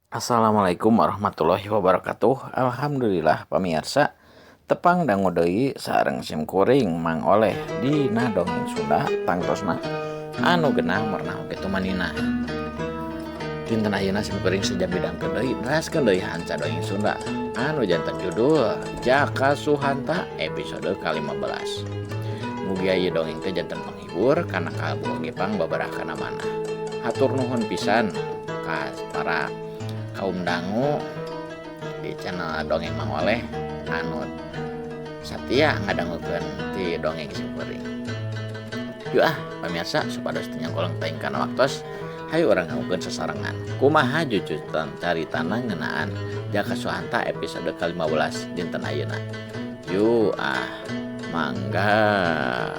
Assalamualaikum warahmatullahi wabarakatuh. Alhamdulillah pamirsa tepang dangu deui sareng sim kuring Mang Oleh dina dongeng Sunda tangtosna anu genah merenah oge tumaninah. Dinten ayeuna sim kuring seja midangkeun deui neraskeun deui hanca dongeng Sunda anu janten judul Jaka Suhanta episode ka-15. Mugi ieu dongeng teh janten panghibur kana kalbu oge pang babarah kana manah. Hatur nuhun pisan ka para kaum dangu di channel Dongeng Mang Oleh anu satia ngadangukeun ti dongeng simkuring. Yuk ah pamirsa supados teu nyangkolong teuing kana waktos, hayu urang dangukeun sasarengan. Kumaha jujutan caritana ngeunaan Jaka Suhanta episode ka-15 dinten ayeuna. Yuk ah mangga.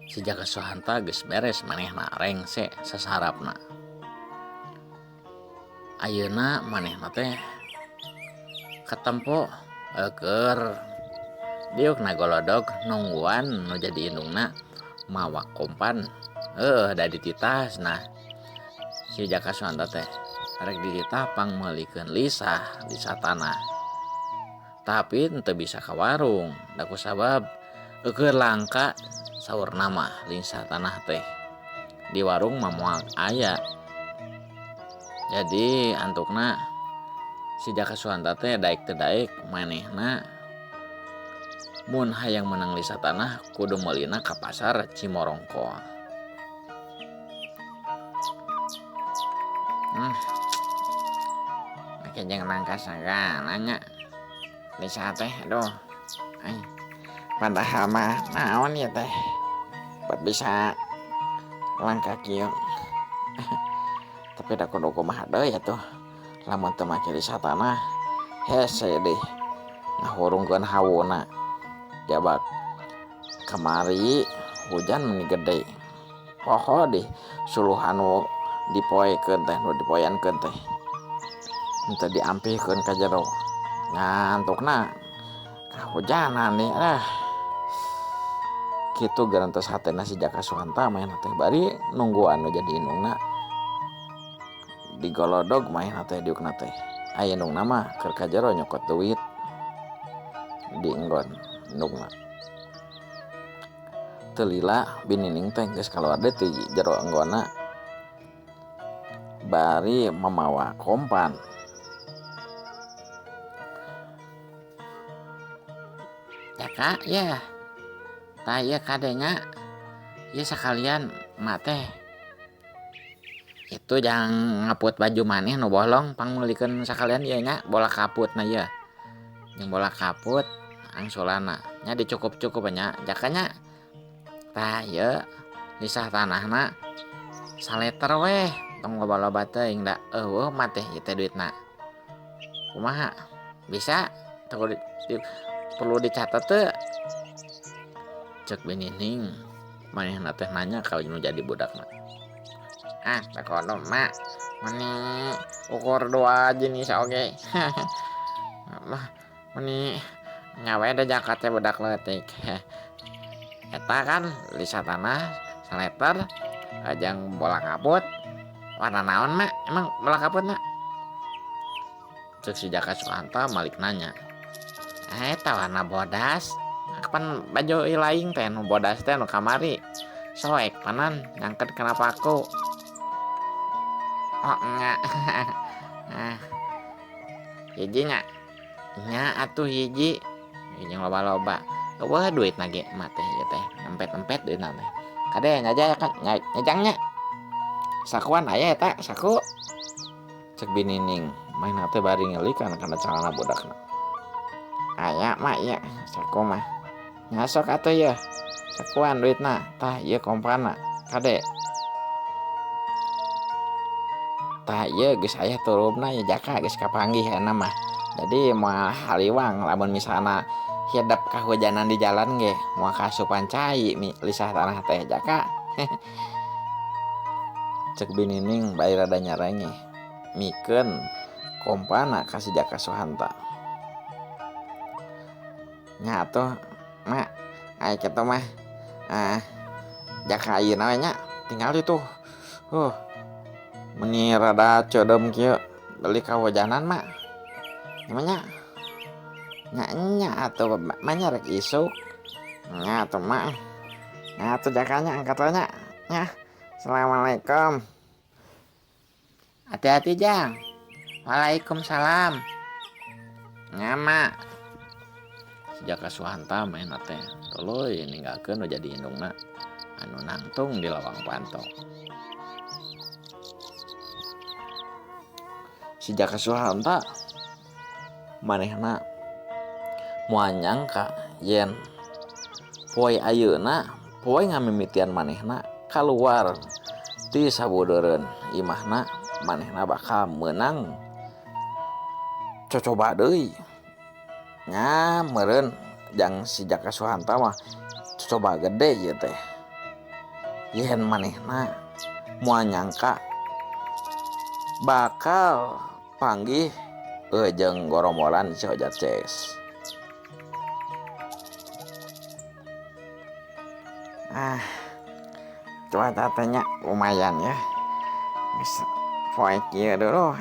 Si Jaka Suhanta geus beres manehna rengse sasarapna. Ayeuna manehna teh katempo keur diukna golodog nungguan nu jadi indungna mawa kompan heuh da dititasna. Si Jaka Suhanta teh rek dititah pangmeulikeun lisah di satana. Tapi henteu bisa ka warung da kusabab eueuh langka saurna mah lisah tanah teh. Di warung mah moal aya. Jadi antukna si Jaka Suhanta teh daek teu daek manehna mun hayang meunang lisah tanah kudu meulina ka pasar Cimorongkol. Make jeung nangka sagala nya. Bisa teh aduh. Ai padahal mah naon ieu teh buat bisa langka kieu. Tapi da kudu kumaha deui atuh lamun teu make di satanah hese deui ngahurungkeun hawuna. Jabak kamari hujan meni gede. Poho deh suluh anu dipoekeun teh nu dipoeankeun teh henteu diampihkeun ka jero. Ngantukna kahujanan deh ah. Kitu gerantos hatena si Jaka Suhanta manehna teh bari nungguan nu jadi indungna digolodog manehna teh diukna teh. Aya indungna mah keur ka jero nyokot duit di enggon indungna. Teu lila binining teh geus kaluar deui ti jero enggonna bari mamawa kompan. Jaka yeh tah ieu kadenya ieu sakalian mak teh itu jang ngaput baju maneh nu bolong pangmeulikeun sakalian ieu nya bola kaputna ieu jeung bola kaput angsulana nya dicukup-cukup nya jaka nya tah ieu lisah tanahna saleter weh tong loba-loba teuing da eueuh mah teh ieu teh duitna kumaha bisa teu perlu dicatat teu cek binining manehna teh nanya ka nu jadi budakna. Ah teu kudu mak meni ukur dua jenis oge mah meni nyawe da jaka teh budak leutik. Eta kan lisa tanah saleter jeung bola kaput warna naon mak emang bola kaputna cek si Jaka Suhanta malik nanya. Eta warna bodas kapan baju lain teh nu bodas teh nu kamari soek panan nyangket kana paku. Oh nya ah hiji nya nya atuh hiji jeung loba-loba eueuh duit na ge mak teh ieu teh empet-empet duitna teh kade nyaja kan nyajangnya sakuan aya eta saku cek binining manehna teh bari ngelikan kana calana budakna. Aya mak ieu saku mah nya sok atuh ieu sakuan duitna tah ieu kompana kade tah ieu geus aya turubna ya Jaka geus kapanggih ayeuna mah. Jadi moal haliwang lamun misalna hidep kahujanan di jalan ge moal kaasupan cai lisah tanah teh Jaka. Cek binining bari rada nyarengeh mikeun kompana ka si Jaka Suhanta. Nya atuh Mak aya kitu mah ah jaka ayeuna we nya tinggal ditu huh meni rada ceudeum kieu beli kahujanan mak nya nya nya atuh manya rek isuk nya atuh mak nya atuh jaka nya angkat we nya nya assalamualaikum. Hati-hati jang. Waalaikumsalam. Nya mak. Si Jaka Suhanta manehna teh tuluy ninggalkeun nu jadi indungna anu nangtung di lawang panto. Si Jaka Suhanta manehna moal nyangka yen poe ayeuna poe ngamimitian manehna kaluar ti sabudeureun imahna manehna bakal meunang cocoba deui nya meureun jang si Jaka Suhanta mah cocoba gede ieu teh yen manehna moal nyangka bakal panggih jeung gorombolan si Ojat Ces. Ah, cuaca teh nya lumayan ya. Geus poe kieu dulu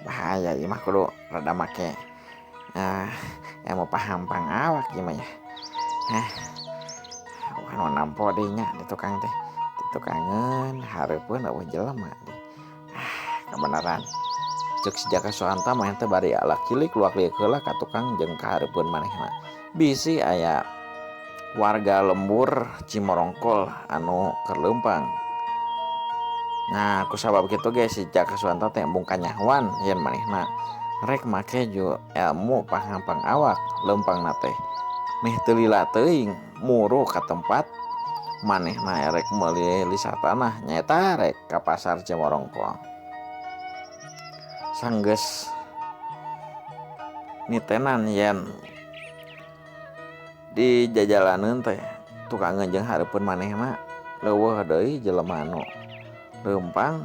bahaya ieu mah kudu rada make ilmu pahampang awak ieu mah ya. Heh. Bukan nampo deui nya di tukang teh. Di tukangeun hareupeun eueuh jelema deui. Ah, kebenaran. Ceuk si Jaka Suhanta mah teh bari alak cilik luak liuk heula ka tukang jeung ka hareupeun manehna. Bisi aya warga lembur Cimorongkol anu keur leumpang. Nah, kusabab kitu ge si Jaka Suhanta teh embung kanyahoan yen manehna rek make ju ilmu pahampang awak leumpangna teh. Meh teu lila teuing muru ka tempat manehna erek meuli lisa tanah nyaeta rek ka pasar Cimorongkol. Sanggeus nitenan yen di jajalaneun teh tukangeun jeung hareupeun manehna leuweuh deui jelema anu leumpang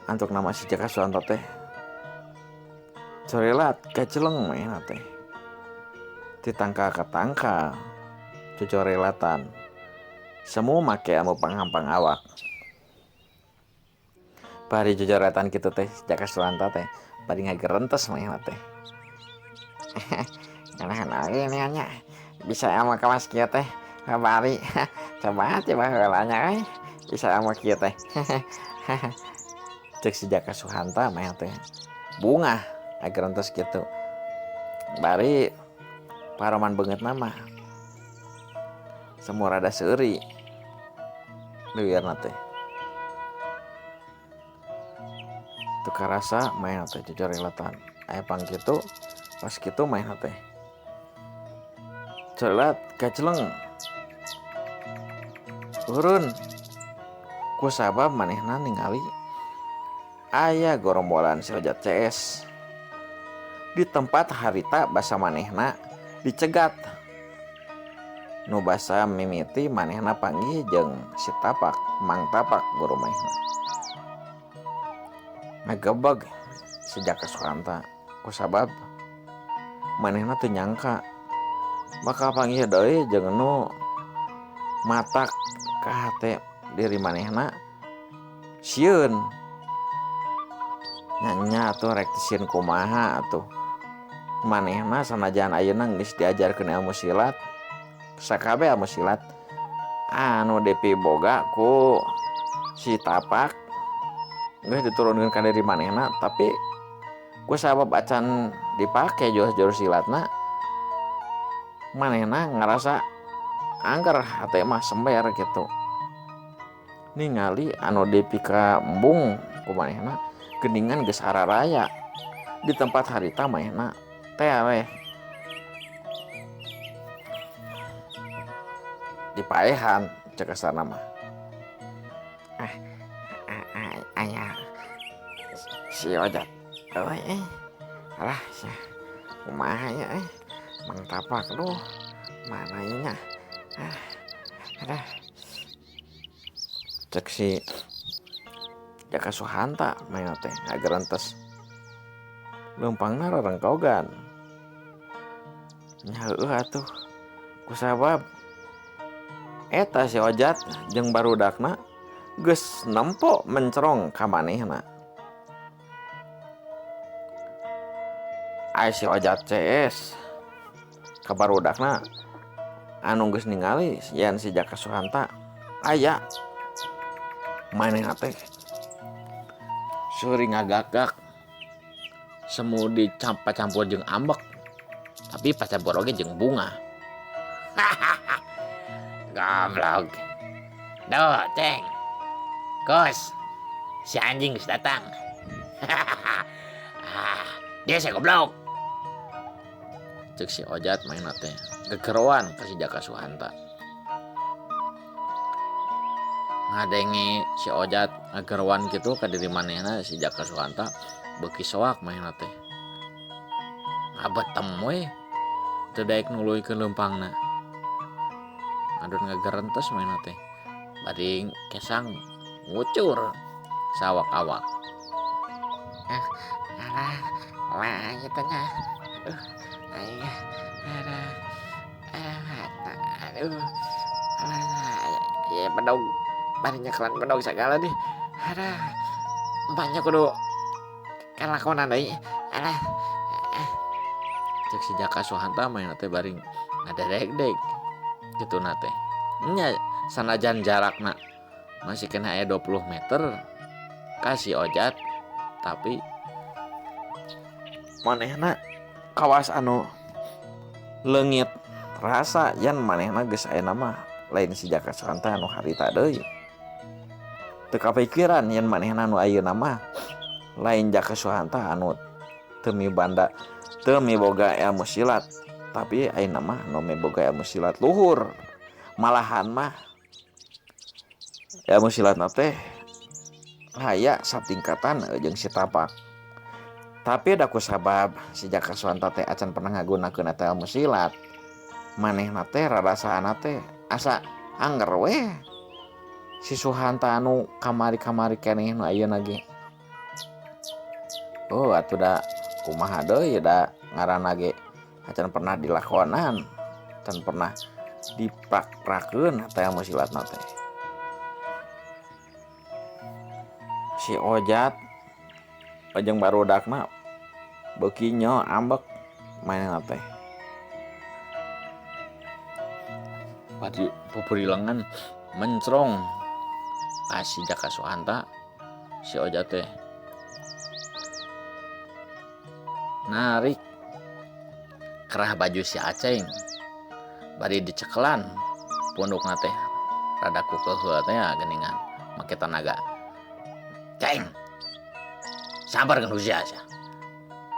antukna mah si Jaka Suhanta teh corelat kaceleng manehna teh ti tangkal ka tangkal cocorelatan semu make ilmu panghampang awak. Bari jojoretan kitu teh Jaka Suhanta teh bari ngagerentes manehna teh. Nganahan oge nya bisa ilmu kawas kieu teh bari coba coba heula nya euy bisa ilmu kieu teh. Ceuk si Jaka Suhanta manehna teh bungah ngagerentes kitu. Bari paroman beungeutna mah semu rada seuri leuweurna teh. Teu karasa manehna teh jojorelatan aya pang kitu pas kitu manehna teh corelat kaceleng eureun kusabab manehna ningali aya gorombolan si Ojat CS di tempat harita basa manehna dicegat nu basa mimiti manehna panggih jeung si Tapak Mang Tapak guru manehna. Ngagebeg si Jaka Suhanta kusabab manehna teu nyangka bakal panggih deui jeung nu matak ka hate diri manehna sieun. Nya nya atuh rek teu sieun kumaha atuh manehna sanajan ayeuna geus diajarkeun ilmu silat sakabeh ilmu silat anu dipiboga ku si Tapak geus diturunkeun ka diri manehna tapi kusabab acan dipake jurus-jurus silatna manehna ngarasa angger hate mah sember kitu. Ningali anu dipika embung ku manehna geuningan geus hararaya di tempat harita manehna teh weh dipaehan cek kasarna mah. Ah, aya si Ojat euy eh alah sia kumaha ieu euy Mang Tapak duh mana ieu nya ah adah cek si Jaka Suhanta manehna teh ngagerentes leumpangna rarengkogan. Nya heueuh atuh kusabab eta si Ojat jeung barudakna geus nempo mencerong ka manehna. Ai si Ojat CS ka barudakna anu geus ningali yen si Jaka Suhanta aya manehna teh seuri ngagagak semu dicampur jeung ambek tapi pacampur oge jeung bunga. Goblok. Duh, ceng. Kos, si anjing geus datang. Ah, dia saya goblok. Cek si Ojat main teh gegeroan ka si Jaka Suhanta. Ngadenge si Ojat ngageroan kitu ka diri manehna si Jaka Suhanta beuki soak manehna teh. Ngabetem we teu daek nuluykeun leumpangna. Ngadon ngagerentes manehna teh. Bari kesang ngucur sawak-awak. Alah, lah kitu nya. Aduh, aing aduh. Aduh. Alah, ya bedog bari nyekelan bedog sagala deh. Aduh. Empanya kudu kalakonan deui. Alah. Cek si Jaka Suhanta manehna teh bari ngadedeg-deg kituna teh. Nya sanajan jarakna masih kena aya 20 meter ka si Ojat tapi manehna kawas anu leungit rasa yen manehna geus aya mah lain si Jaka Suhanta anu harita deui. Teu kapikiran yen manehna anu ayeuna mah lain Jaka Suhanta anu teu mibanda teu miboga ilmu silat tapi ayeuna mah nu miboga ilmu silat luhur. Malahan mah ilmu silatna teh aya satingkatan jeung si Tapak. Tapi da kusabab si Jaka Suhanta teh acan pernah ngagunakeun eta ilmu silat, manehna teh rarasaana teh asa anger weh si Suhanta anu kamari-kamari keneh nu ayeuna ge. Oh atuh da kumaha deui da ngaranna ge acan pernah dilakonan, acan pernah diprak-prakeun eta ilmu silatna teh. Si Ojat jeung barudakna beuki nyo ambek manehna teh. Padi pupurilengan mencrong ka si Jaka Suhanta si Ojat teh narik kerah baju si Aceng bari dicekelan pundukna teh rada kukeuheul teh ya geuningan make tanaga. Ceng, sabar kan usia sia.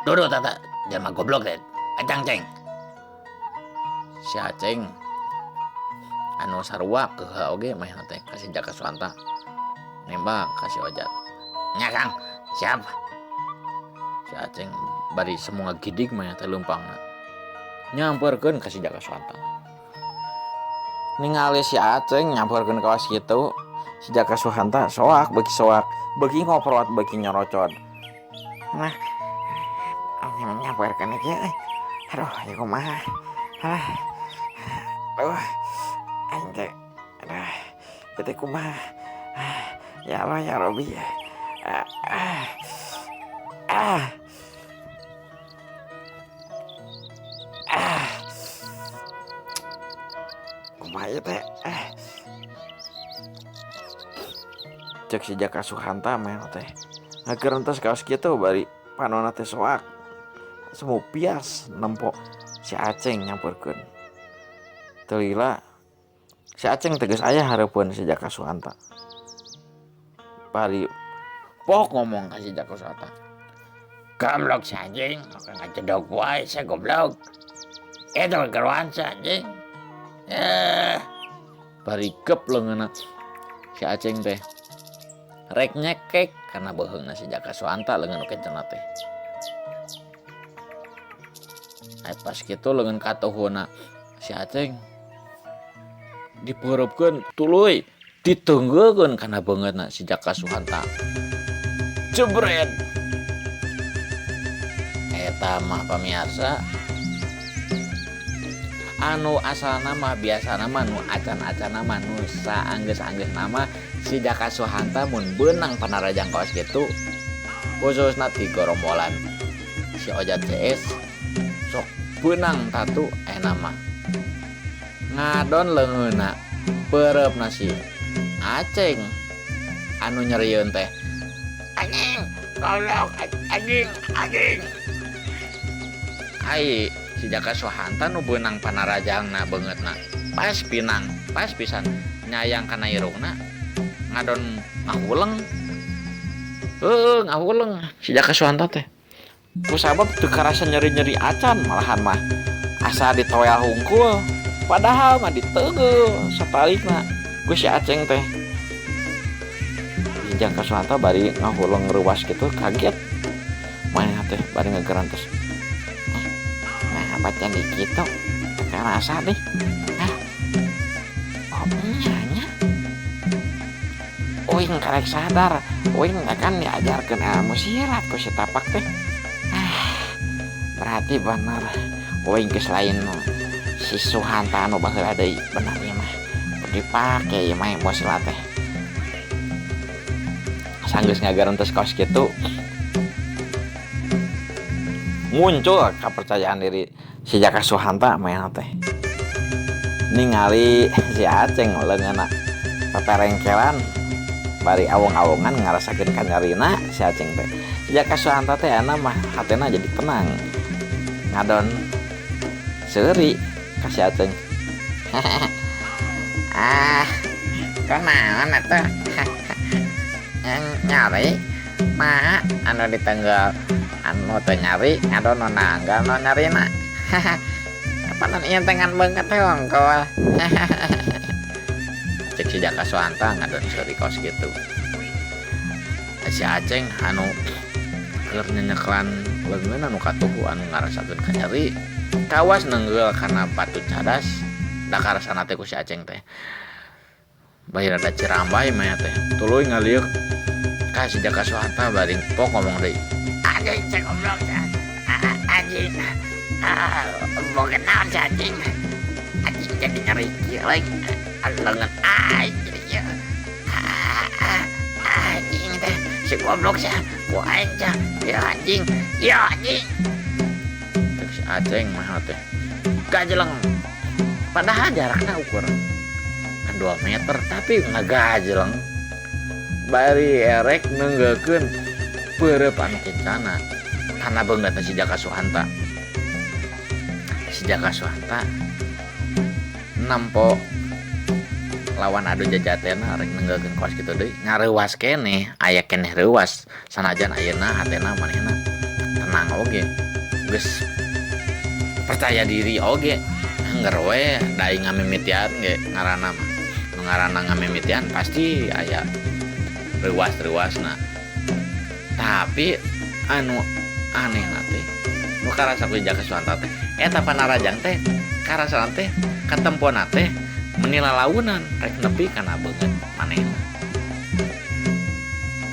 Duduk tata jelema goblok teh. Acang ceng. Si Aceng anu sarua keuheul oge manehna teh ka si Jaka Suhanta nembak ka si Ojat. Nya Kang, siap. Si Aceng bari semua gidig manehna teh leumpangna. Nyamperkeun ka si Jaka Suhanta. Ningali si Aceng nyamperkeun kawas kitu, si Jaka Suhanta soak beuki soak, beuki ngoprot beuki nyorocod. Nah, nyamperkeun kieu euy. Aduh, ieu kumaha? Alah. Aduh. Aing teh aduh, ieu teh kumaha? Ya Allah ya Rabbi. Ah. Ah. Ah. Kumaha ieu teh? Cek si Jaka Suhanta mah teh. Ngagerentos kaos kitu bari panonna teh soak. Semu pias nempo si Aceng nyamperkeun. Teu lila si Aceng teh geus aya hareupeun si Jaka Suhanta. Bari pok ngomong ka si Jaka Suhanta. Goblok si anjing, ngajedog wae sia goblok. Eta geroan si anjing. Bari gep leungeunna si Aceng teh. Rek nyekek karena beuheungna si Jaka Suhanta leungeun nu kencenna teh. Ai pas kitu leungeun katuhuna si Aceng dipeureupkeun tuluy diteunggeulkeun kana beungeutna si Jaka Suhanta. Jebret. Eta mah pamirsa. Anu asalna mah biasana mah nu acan-acanna mah nu saanggeus-anggeusna mah si Jaka Suhanta mun beunang panarajang kaos kitu khususna ti gorombolan si Ojat CS sok beunang tatu ayeuna mah ngadon leungeunna peureupna si Aceng anu nyerieun teh anjing goblok anjing anjing ai si Jaka Suhanta nu beunang panarajangna beungeutna pas pinang pas pisan nyayang kana irungna ngadon ngahuleng heueuh ngahuleng si Jaka Suhanta teh kusabab teu karasa nyeri-nyeri acan malahan mah asa ditoel hungkul padahal mah diteugeuh satarikna ku si Aceng teh si Jaka Suhanta bari ngahuleng reuas kitu kaget manehna teh bari ngagerantes. Nah, baca di kitu karasa deh. Hah? Oh, nya nya. Uing karek sadar, uing kan diajarkeun ilmu silat ku si Tapak teh. Ah, berarti bener uing geus lain si Suhanta anu baheula deui, bener ieu mah. Kudu dipake ieu mah ilmu silat teh. Sanggeus ngagarantes kaos kitu muncul kepercayaan diri si Jaka Suhanta manehna teh ningali si Aceng leungeunna peperengkelan bari awong-awongan ngarasakeun kanyarina si Aceng teh. Si Jaka Suhanta teh ayeuna mah hatena jadi tenang ngadon seuri ka si Aceng. Ah, kunaon atuh nyari mah anu ditenggal anu teu nyari ngadon nu nanggal nu nyarina. Kapanan ieu teh ngan beungeut teh hungkul. Cek si Jaka Suhanta ngadon seuri kos kitu. Si Aceng anu keur nyenyeklan leungeun anu katuhu anu ngarasakeun kanyeri kawas neunggeul kana batu cadas da karasana teh ku si Aceng teh. Bari rada cirambay mah teh tuluy ngaliuk ka si Jaka Suhanta bari pok ngomong deui. Anjing cek goblok anjing boga naon si anjing anjing jadi nyeri kieu lagi leungeun aing jadi kieu anjing teh si goblok sia ku aing sia ya anjing ya anjing. Cek si Aceng mah teh gajeleng padahal jarakna ukur kan 2 meter tapi ngagajeleng bari erek neunggeulkeun peureub anu kencana kana beungeutna si Jaka Suhanta. Si Jaka Suhanta nempo lawan adu jajatena rek neunggeulkeun kaos kitu deui ngareuwas keneh aya keneh reuwas sanajan ayeuna hatena manehna tenang oge geus percaya diri oge angger we da aing ngamimitian ge ngaranna mah nu ngaranna ngamimitian pasti aya reuwas-reuwasna. Tapi anu anehna teh nu karasa ku Jaka Suhanta teh eta panarajang teh karasana teh katempona teh meni lalaunan rek nepi kana beungeut manehna.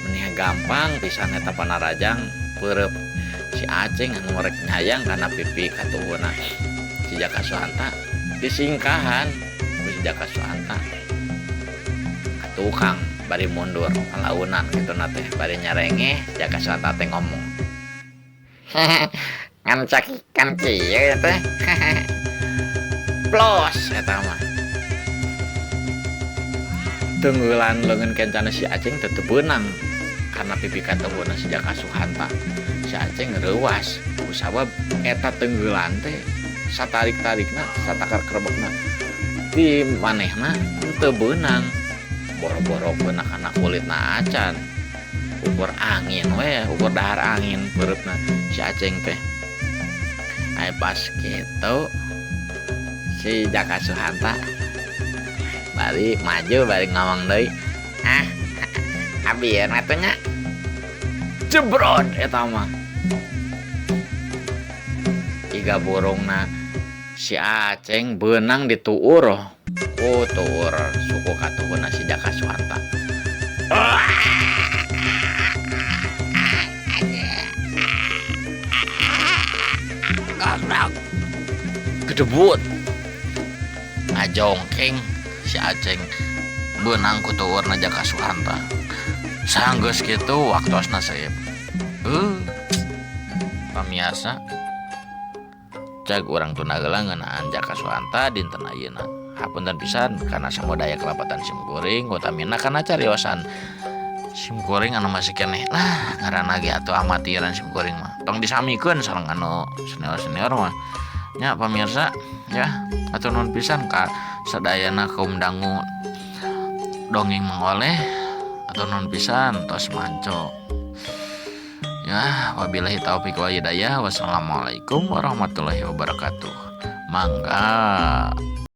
Meni gampang pisan eta panarajang peureub si Aceng anu rek nyayang kana pipi katuhuna si Jaka Suhanta disingkahan ku si Jaka Suhanta ka tukang bari mundur lalaunan kitu na teh bari nyarengeh si Jaka Suhanta teh ngomong ngan cakikan kieu teh plos eta mah tenggelan leungeun kencana si Aceng teh teu beunang karena pipi katuhuna si Jaka Suhanta. Si Aceng reuwas kusabab eta tenggelan teh satarik-tarikna satakar kerebekna di manehna teu beunang boro-boro beunang kana kulitna acan ukur angin we ukur dahar angin peureupna si Aceng teh. Ai pas kitu si Jaka Suhanta bari maju bari ngomong deui ah abi atuh nya jebrot eta mah iga burungna si Aceng beunang dituur ku tuur suku katuhuna si Jaka Suhanta. Goblok gedebut Ngajongkeng si Aceng beunang ku tuurna Jaka Suhanta. Sanggeus kitu waktosna seep. Pamiarsa, cag urang tunda heula ngeunaan Jaka Suhanta dinten ayeuna. Hapunten pisan kana samudaya kalepatan sim kuring, utamina kana cariosan sim kuring anu masih keneh lah, ngaranna ge atuh amatiran sim kuring mah. Tong disamikeun sareng anu senior-senior mah nya, pamirsa ya. Hatur nuhun pisan ka sadayana kaum dangu dongeng Mang Oleh. Hatur nuhun pisan, tos manco ya. Wabillahi taufik wal hidayah, wassalamualaikum warahmatullahi wabarakatuh. Mangga.